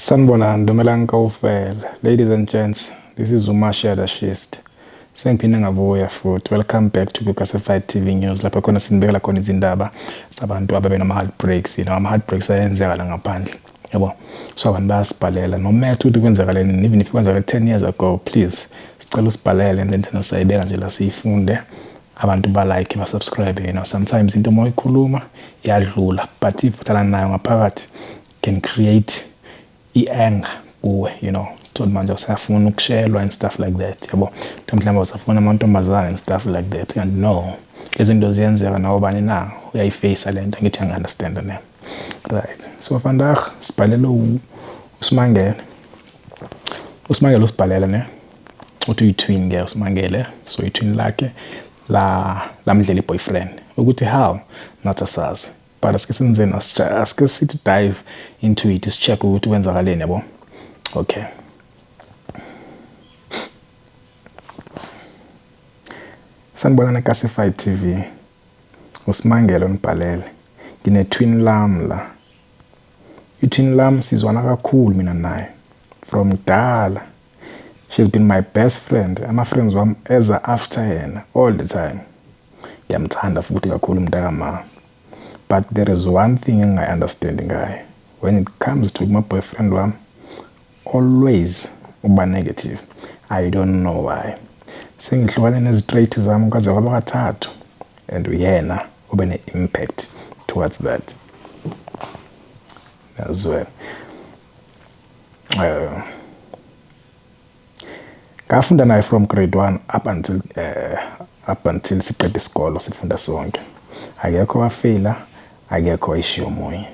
Sanibonani, dumelang kaofela. Ladies and gents, this is Umashia the Shist. Sengiphinde ngabuya futhi. Welcome back to Classified TV News, lapho khona sinibekela khona izindaba zabantu ababe nama-heartbreaks, ama-heartbreaks ayenzeka la ngaphandle. Yabo. So abantu bayasibhalela no matter ukuthi kwenzakaleni, even if kwenzakale 10 years ago, please sicela usibhalele and then thina sayibeka nje la siyifunde. Abantu ba like, ba subscribe. Sometimes into uma uyikhuluma iyadlula, but if uthala nayo ngaphakathi can create i-anger kuwe. Thola manje usafuna ukushelwa and stuff like that, yabo. Mhlawumbe usafuna amantombazane and stuff like that, and no, lezi zinto ziyenzeka nawe bani na uyayi-face lento, ngithi angi-understand ne. Right, so vandag sibhalele uSimangele. USimangele usibhalele ne, uthi uyi-twin ke uSimangele. So i-twin lakhe la lamdlela i-boyfriend, ukuthi how nathi asazi, but asike senzeni, asike sithi dive into it, si-check ukuthi kwenzakaleni, yabo. Okay, sanibonana Classified TV. USimangele unibhalele, ngine-twin lami la. I-twin lami sizwana kakhulu mina naye from kudala. She's been my best friend. Ama-friends wami eza after yena all the time. Ngiyamthanda futhi kakhulu mntakama, but there is one thing engingayi-understandi ngaye. When it comes to my boyfriend wami, always uba negative. I don't know why. Sengihlukane nezi-straight zami kwaze kwaba kathathu, and uyena ube ne-impact towards that as well. Ngafunda naye from grade 1 up until siqeda isikolo, sifunda sonke. Akekho wafeyila, akekho wayishiya omunye.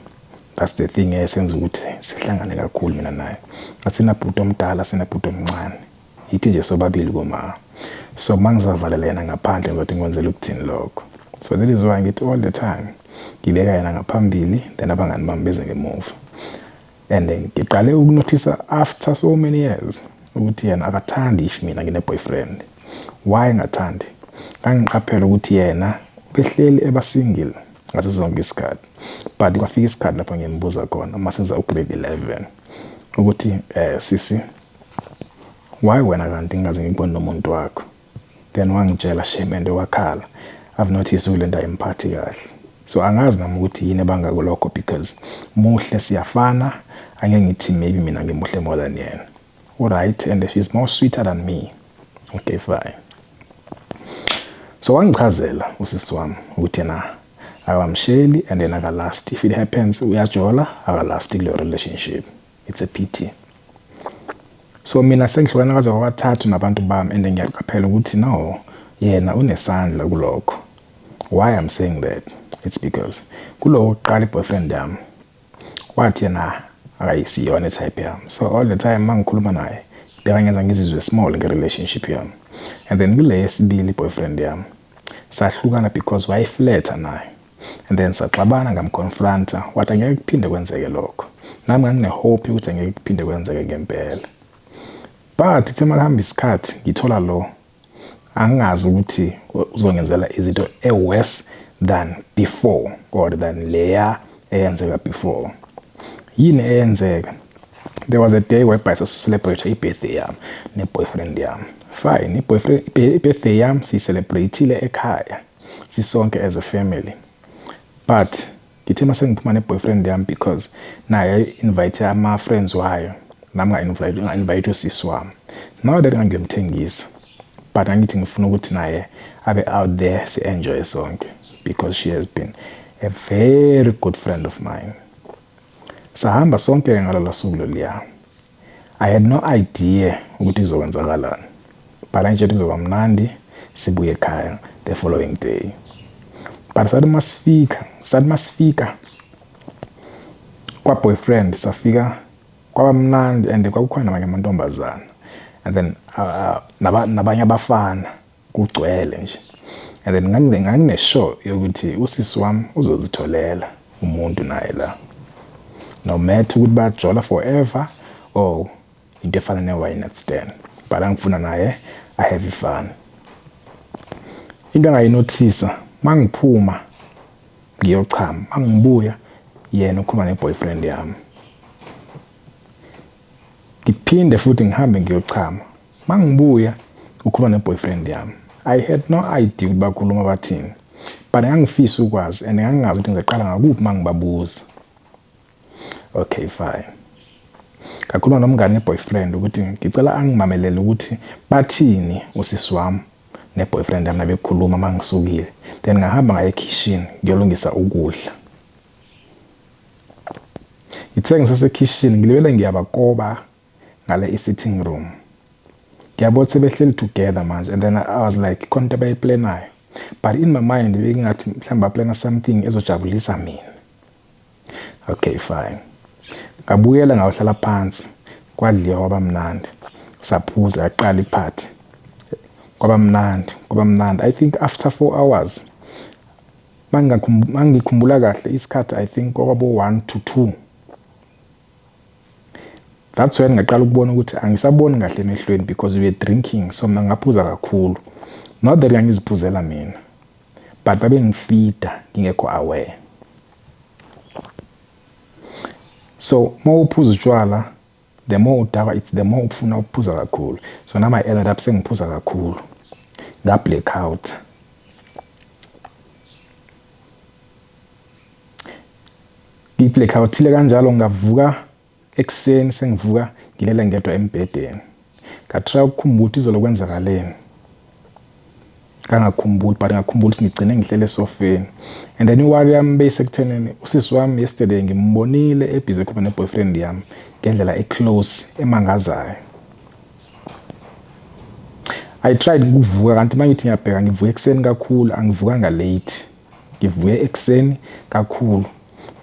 That's the thing esenza ukuthi sihlangane kakhulu mina naye. Asinabhuti omdala, sinabhuti omncane, yithi nje sobabili koma. So uma ngizavalela yena ngaphandle, ngizothi ngikwenzela ukuthini lokho? So that is why ngithi all the time ngibeka yena ngaphambili, then abangani bami beze ngemuva. And ngiqale ukunothisa after so many years ukuthi yena akathandi if mina ngine-boyfriend. Why engathandi? Ngangiqaphela ukuthi yena ubehleli eba single ngaso sonke isikhathi, but kwafika isikhathi lapho ngimbuza khona uma senza u-grade 11 ukuthi sisi, why wena kanti ngingaze ngikubone nomuntu wakho? Then wangitshela, shame, and wakhala. I've noticed ukuthi lento ayimphathi kahle, so angazi nami ukuthi yini ebanga kulokho, because muhle, siyafana. Angeke ngithi maybe mina ngimuhle more than yena. Alright, and she's more sweeter than me. Okay, fine. So wangichazela usisi wami ukuthi yena akamsheli and then aka-last. If it happens uyajola, aka-last kuleyo relationship. It's a pity. So mina sengihlukana kaze kwathathu nabantu bami, and ngiyaqaphela ukuthi no, yena unesandla kulokho. Why I'm saying that? It's because kulo kuqala i-boyfriend yami wathi yena akayisiyona i-type yami, so all the time uma ngikhuluma naye bekangenza ngizizwe small nge-relationship yami. And then kule yesibili i-boyfriend yami sahlukana because wayefletha naye, and then saxabana, ngam-confronta, wathi angeke kuphinde kwenzeke lokho. Nami ngangine-hope ukuthi angeke kuphinde kwenzeke ngempela, but kuthe uma kuhamba isikhathi ngithola lo, angingazi ukuthi uzongenzela izinto e-worse than before or than leya eyenzeka before. Yini eyenzeka? There was a day whereby sasi-celebrate i-birthday yami ne-boyfriend yami. Fine, i-boyfriend, i-birthday yami siyi-celebrate-ile ekhaya sisonke as a family, but ngithe mase ngiphuma ne-boyfriend yami, because naye invite ama-friends wayo, nami nga-invite usisi wami. Now that ngangiyomthengisa, but angithi ngifuna ukuthi naye abe out there, si-enjoy sonke, because she has been a very good friend of mine. Sahamba sonke ngalolo suku loluya. I had no idea ukuthi kuzokwenzakalani, but angitshela kuzoba mnandi, sibuye ekhaya the following day. But sathi masifika kwa-boyfriend, safika kwaba mnandi, and kwakukhona nabanye amantombazana and then nabanye abafana, kugcwele nje. And then ngangine-sure yokuthi usisi wami uzozitholela umuntu naye la, no matter ukuthi bajola forever or into efana ne-one night stand, but angifuna naye I have fun. Into engayinothisa, mangiphuma ngiyochama, mangibuya, yena ukhuluma ne-boyfriend yami. Ngiphinde futhi ngihambe ngiyochama. Mangibuya ukhuluma ne-boyfriend yami. I had no idea ukuthi bakhuluma bathini. But ngangifisa ukwazi and ngangingazi ukuthi ngizoqala ngakuphi mangibabuza. Okay, fine. Ngakhuluma nomngane ne-boyfriend ukuthi ngicela angimamelele ukuthi bathini usisi wami ne-boyfriend yami nabekhuluma mangisukile. Then ngahamba ngaye ekhishini ngiyolungisa ukudla. Ngithe ngisasekhishini ngilibele ngiyabakoba ngale i-sitting room. Ngiyabona sebehleli together manje and then I was like khona into abayiplanayo. But in my mind bengingathi mhlawumbe baplana something ezojabulisa mina. Okay, fine. Ngabuyela ngayohlala phansi, kwadliwa kwaba mnandi. Saphuza yaqala iphathi. Kwaba mnandi, kwaba mnandi. I think after 4 hours mangikhumbula kahle isikhathi, I think kwabo 1 to 2. That's when ngaqala ukubona ukuthi angisaboni kahle emehlweni because we were drinking, so mina ngaphuza kakhulu. Not that ngangiziphuzela mina, but babengifida ngingekho aware. So mawuphuza utshwala, the more udakwa, it's the more ufuna ukuphuza kakhulu. So nami I ended up sengiphuza kakhulu, nga black out. Ngi-black out-ile kanjalo, ngavuka ekuseni sengivuka ngilele ngedwa embhedeni. Ngatry ukukhumbula ukuthi izolo kwenzakaleni, ngangakhumbuli, but ngakhumbula ukuthi ngigcine ngihlele esofeni. And then i-worry yami beyisekuthenini usisi wami yesterday ngimbonile ebhizi ekhuluma ne-boyfriend yami ngendlela e-close emangazayo. I tried ukuvuka, kanti uma ngithi ngiyabheka ngivuka ekuseni kakhulu, angivukanga late, ngivuke ekuseni kakhulu.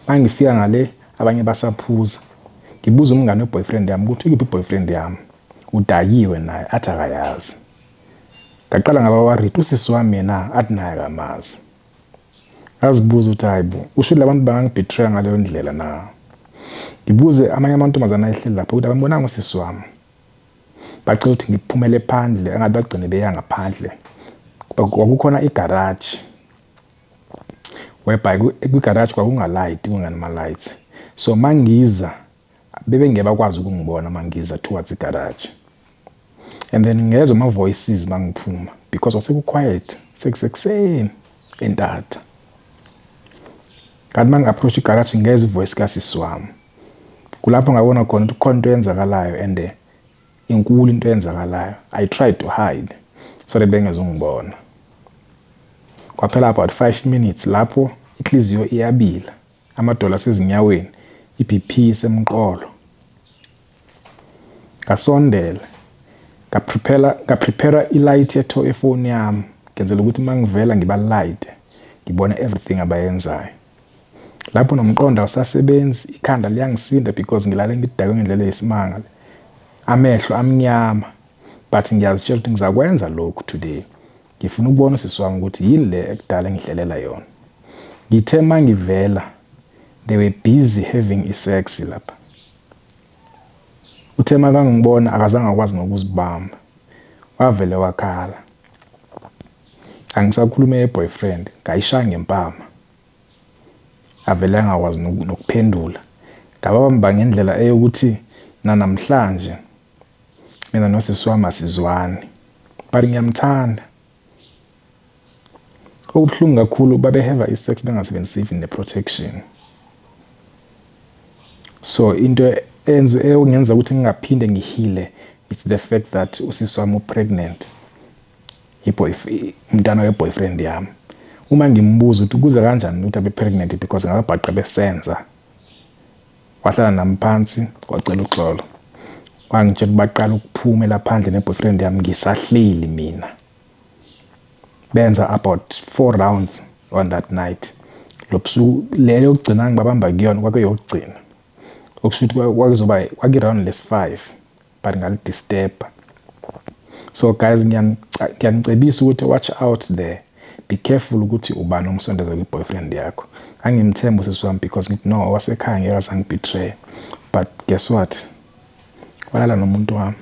Uma ngifika ngale abanye basaphuza, ngibuza umngane we-boyfriend yami ukuthi ikuphi i-boyfriend yami, udakiwe naye, athi akayazi. Ngaqala ngaba worried, usisi wami yena athi naye akamazi. Ngazibuza ukuthi hayi bo, usho labantu bangangibetray ngaleyo ndlela na? Ngibuze amanye amantombazane ayehleli lapho ukuthi abambonanga usisi wami. Bacela ukuthi ngiphumele phandle, angathi bagcine beya ngaphandle. Kwakukhona igaraji, whereby kwigaraji kwakungalayiti, kunganama-lights. So mangiza bebengeke bakwazi ukungibona mangiza towards igaraji. And then ngezwa ama-voices mangiphuma because kwaseku-quiet, sekusekuseni entatha. Kanti mangi-approach igaraji ngezwa ivoice kasisi wami. Kulapho ngabona khona ukuthi kukhona into eyenzakalayo and inkulu into eyenzakalayo. I tried to hide so that bengezungibona. Kwaphela about 5 minutes lapho inhliziyo iyabila, amadolo asezinyaweni, i-BP isemqolo. Ngasondela, ngaprepare i-light yethu efoni yami, ngenzela ukuthi mangivela ngiba-light, ngibone everything abayenzayo. Lapho nomqondo awusasebenzi, ikhanda liyangisinda because ngilale ngidakwe ngendlela eyisimanga. Amehlo amnyama, but ngiyazitshela ukuthi ngizakwenza lokhu today. Ngifuna ukubona usisi wami ukuthi yini le ekudala ngihlelela yona. Ngithe mangivela, they were busy having i-sex lapha. Uthe makangibona akazange akwazi nokuzibamba, wavele wakhala. Angisakhuluma ye-boyfriend, ngayishaya ngempama. Avele angakwazi nokuphendula. Ngababamba ngendlela eyokuthi nanamhlanje mina nosisi wami asizwani, but ngiyamthanda. Okubuhlungu kakhulu babeheva i-sex bengasebenzisi even ne-protection. So into engenza ukuthi ngingaphinde ngihile, it's the fact that usisi wami u-pregnant, umntana we-boyfriend yami. Uma ngimbuza ukuthi kuze kanjani ukuthi abe pregnant because ngababhaqa besenza, wahlala nami phansi wacela uxolo. Wangitshela baqala ukuphumela phandle ne-boyfriend yami ngisahleli mina. Benza about 4 rounds on that night. Lo busuku leyo yokugcina ngibabamba kuyona kwakuyokugcina. Okusho ukuthi kwakuzoba kwakuyi-round lesi-5, but ngalidisturb. So guys, ngiyanicebisa ukuthi watch out there. Be careful ukuthi ubani omsondeza kwi-boyfriend yakho. Angimthembi usisi wami because ngithi no, owasekhaya ngeke aze angibetray. But guess what? Walala nomuntu wami.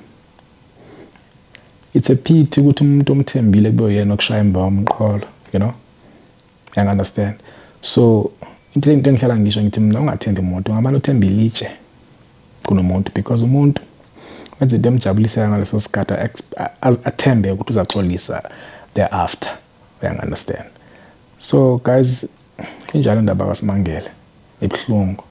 It's a pity ukuthi umuntu omthembile kube uyena okushaya emva komqolo, you know? You understand? So into engihlala ngisho ngithi mina ungathembi umuntu, ngamane uthembe ilitshe kunomuntu because umuntu Wenza into emjabulisayo ngaleso sikhathi, athembe ukuthi uzaxolisa thereafter, uyangi-understand? So guys, injalo indaba kaSimangele, ibuhlungu.